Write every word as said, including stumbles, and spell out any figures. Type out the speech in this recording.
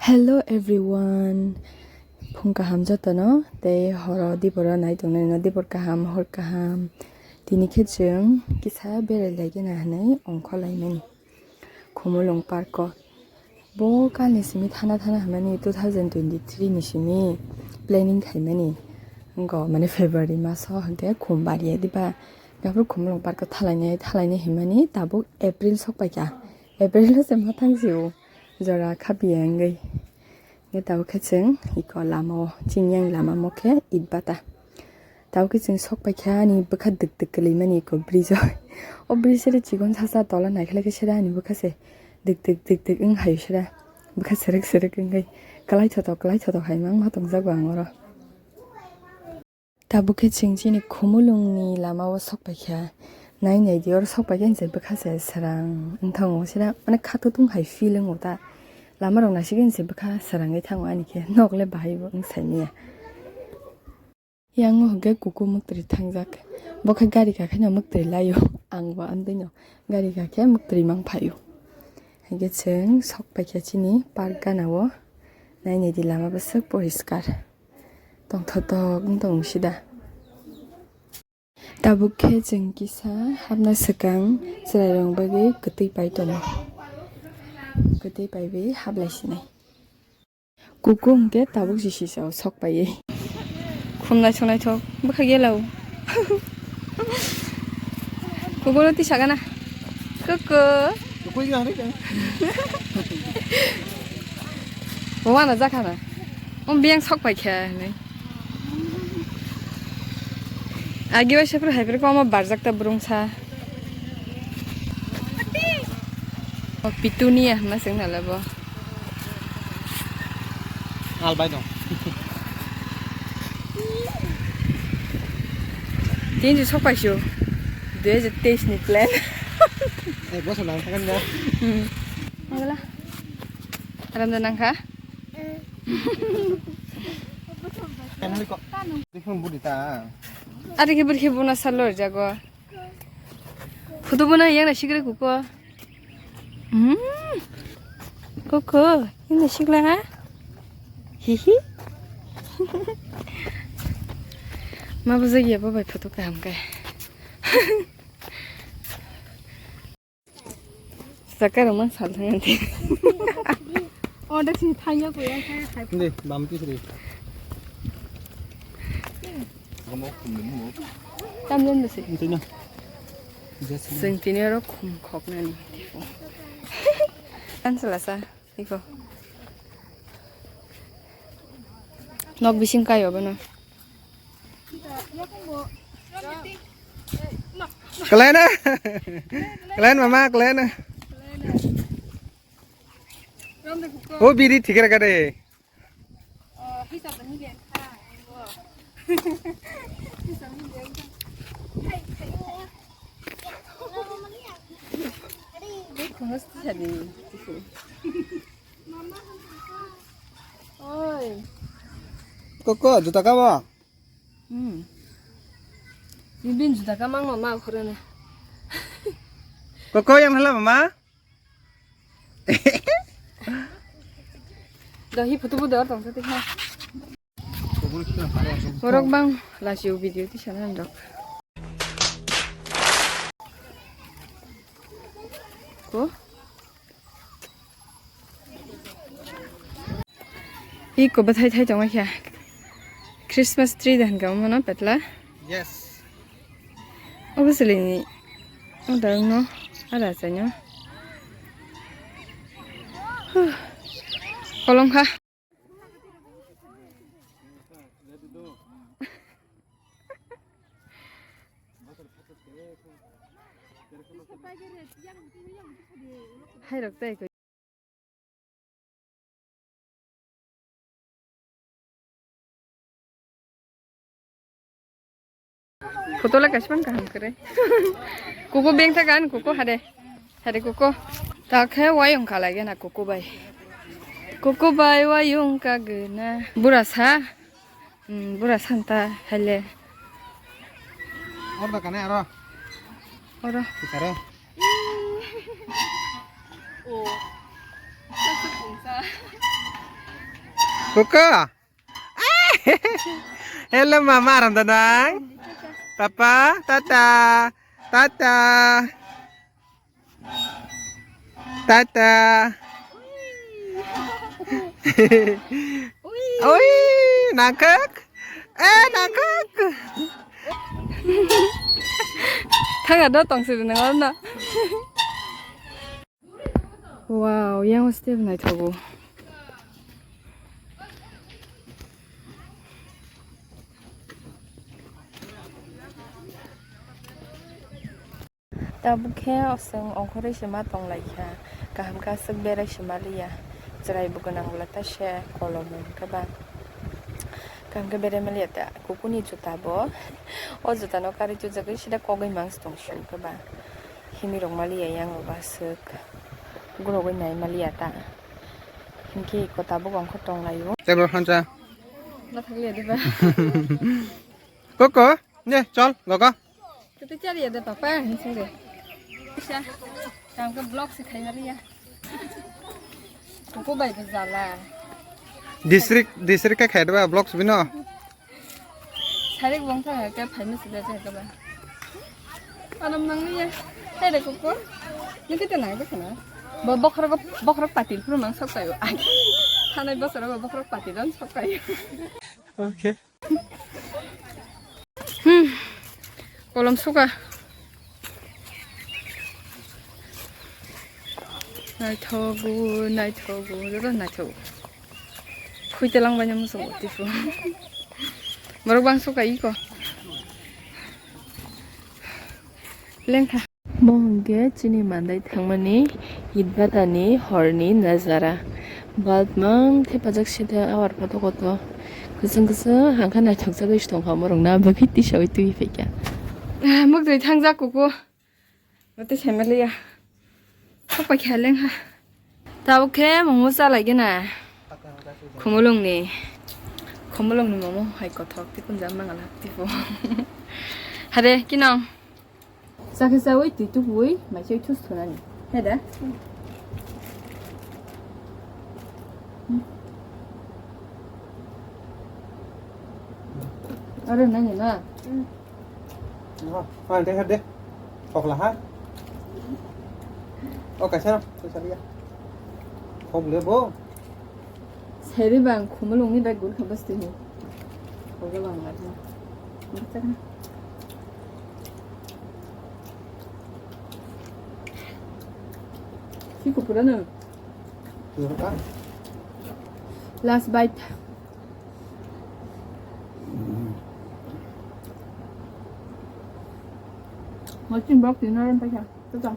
Hello everyone, phung kaham jotono, tei horo diboro nai tongnai no dibor kaham, hor kaham. Tini khe chwng kisa berai lai gana hinwi ongkhor lai mani Khumulwng park o. Bo kalni simi thana thana hinmani two thousand twenty-three ni simi planning khaimani. Wngkha mane February maso hwnkhe khum bariya diba. Gaphuru Khumulwng park o thalainai thalainai hinmani tabuk April sok paikha. April o se ma thang sio jora khapiya wngwi. Nge tabuk khe chwng iko lama o chini yang lama mo khe itbata. Tabuk khe chwng sok paikha ani bwkha dwk dwk kwlwi mani iko bridge o. O bridge sere chikon sasa tola naikhe khe sere ani bwkha se dwk dwk dwk dwk wng hai sere bwkha serek serek wngwi kwlai thotok kwlai thotok hai ma wngma tongjago ang oro. Tabuk khe chwng chini Khumulwng ni lama o sok paikha. Nai nai di oro sok paikha hinse bwkha se srang wng thango sira mane kha tutung hai feel wngo ta. Lama rok naisik hinse bwkha srangwi thango ani khe nok le bahai bo wng sai manya. Yang o hwnkhe kuku mwktwi thangjak. Bo khe gari kakhe no mwktwi laio. Ang bo amtwi no gari kakhe mwktwi mang phaio. Hwnkhe chwng sok paikha chini park gana o. Nai nai di lama bwswk poriskar. Tongthotok wng tong sida. Tabuk khe chwng kisa hapna swkang chwrairok bagwi kwtwi pai tongo. Kwtwi paiwi haplai sinai. Kuku hwnkhe tabuk si sisao sok paiwi. Khum naithok naithok bwkha gelao. Kukuno tisa gana. Kuku. Kuku ya hari kan. Wana jakha na. Om biyang sok paikha hinwi. Agi waisa phuru hai phuru kwbangma barjak ta brungsa. O Petunia hinma chwng nalai bo. Albai dong. Tini sok paisio. Dui hajar teis ni plan. Ek bosor nang thangkha na. Hmm. Wala. Aram da nangkha? Family ko. Dekhun budi ta. Ari khe bwrwi khe buna salo jago. Photo bono yang na sikre kuko. Hmm. Kuko, yang na sikla ha? Hihi. Ma bujak ya bo bai photo kaham kai. Saka rok mang sal thang di. Order sini thangya ko ya, saya khai. Hindi, bam ti sri. Tam jon besi. Hindi na. Just na. Sing tini oro khum khok nani. Kan selasa, iko. Nok bising kayo bana. Kalena. Kalen mama, kalena. O biri thikra kade. Oi. Koko, juta kabo? Hmm. Bibin juta kamang ma ma khurana. Koko yang hala mama? Dohi photo bu dor tong tadi ha. Borok bang lasio video ti sana dok. Ko? Iko bwthai thai tongma khe. Christmas tree da hinka omo no petla. Yes. Obo swlini. O da no. Ada chai no. Huh. Kolong kha. Hai rok tai. Photo la kaisa man kaham kare. Kuku beng tha kan kuku hade. Hade kuku. Ta khe wayung kha lagi na kuku bai. Kuku bai wayung ka gena. Bura sa. Hmm, bura santa hele. Oro da kane aro. Oro. Kisaro. Oh. Sasa pungsa. Kuku. Hello, mama, aram da nang? Papa, tata. Tata. Tata. Ui, nangkuk. Eh, nangkuk. Thanga do tong siri nang orno. Wow, yang step naithogo. Tabuk khe chwng ongkhorwi se ma tong lai kha, kaham khe aswk berai se ma liya, chwrai bo gwnang bwla ta se kolom hwn khe ba, kaham khe berai ma liya ta, kuku ni juta bo, o juta no karwi twijagwi sida kogwi mang se tong sio khe ba, himwi rok ma liya yang bo aswk, gurogwi nai ma liya ta, hinkhe eko tabuk ongkhor tong lai o. Tei bo phansa. Nathok liya diba? Koko, ne, chol, gogo. Kete chari ya de papa, hinsing de. Isa, tang ke vlog se khai mali ya. Koko bai ke jala. District, district ke khai deba vlog se bino. Sarik bong tha ke phai misi de ke ba. Anam nang ni ya. Hai de koko. Ni kete nang de kana. Bo bokhorok, bokhorok patil phuru mang sok payo. Ai. Thanai bosoro bo bokhorok patil ang sok payo. Okay. Hmm. Kolom suka. Naithogo, naithogo, joto naithogo. Khuite langbaino muchungo tisu. Borok bang suka iko. Lengkha. Bo hwnkhe chini mandai thangmani Itbatani horni najara. Bulb mang thepajak side o awar photo koto. Kwchwng kwchwng hangkha naithokjagwi se tongkha omorokna bagwi tisawi twi phaikha. Ah, mukdwi thangjak kuku. Watwi saimaliya. Thokpai kha lengha. Tabuk khe momo chalaigena. Khumulungni. Khumulungni momo hai kothok tikunjak mangala tipo. Hare kinong. Chakhe chawi twi tubui mai chai thus thunani. He da? Aro nani na? Ang de hade. Thokla ha. O kaisa, kaisa liya. Thok le bo. Seri bang khumulungni bai gun kha basti ni. Oga bang la. Si kupura na. Last bite. Ngochin bok tinoran paisa. Tata.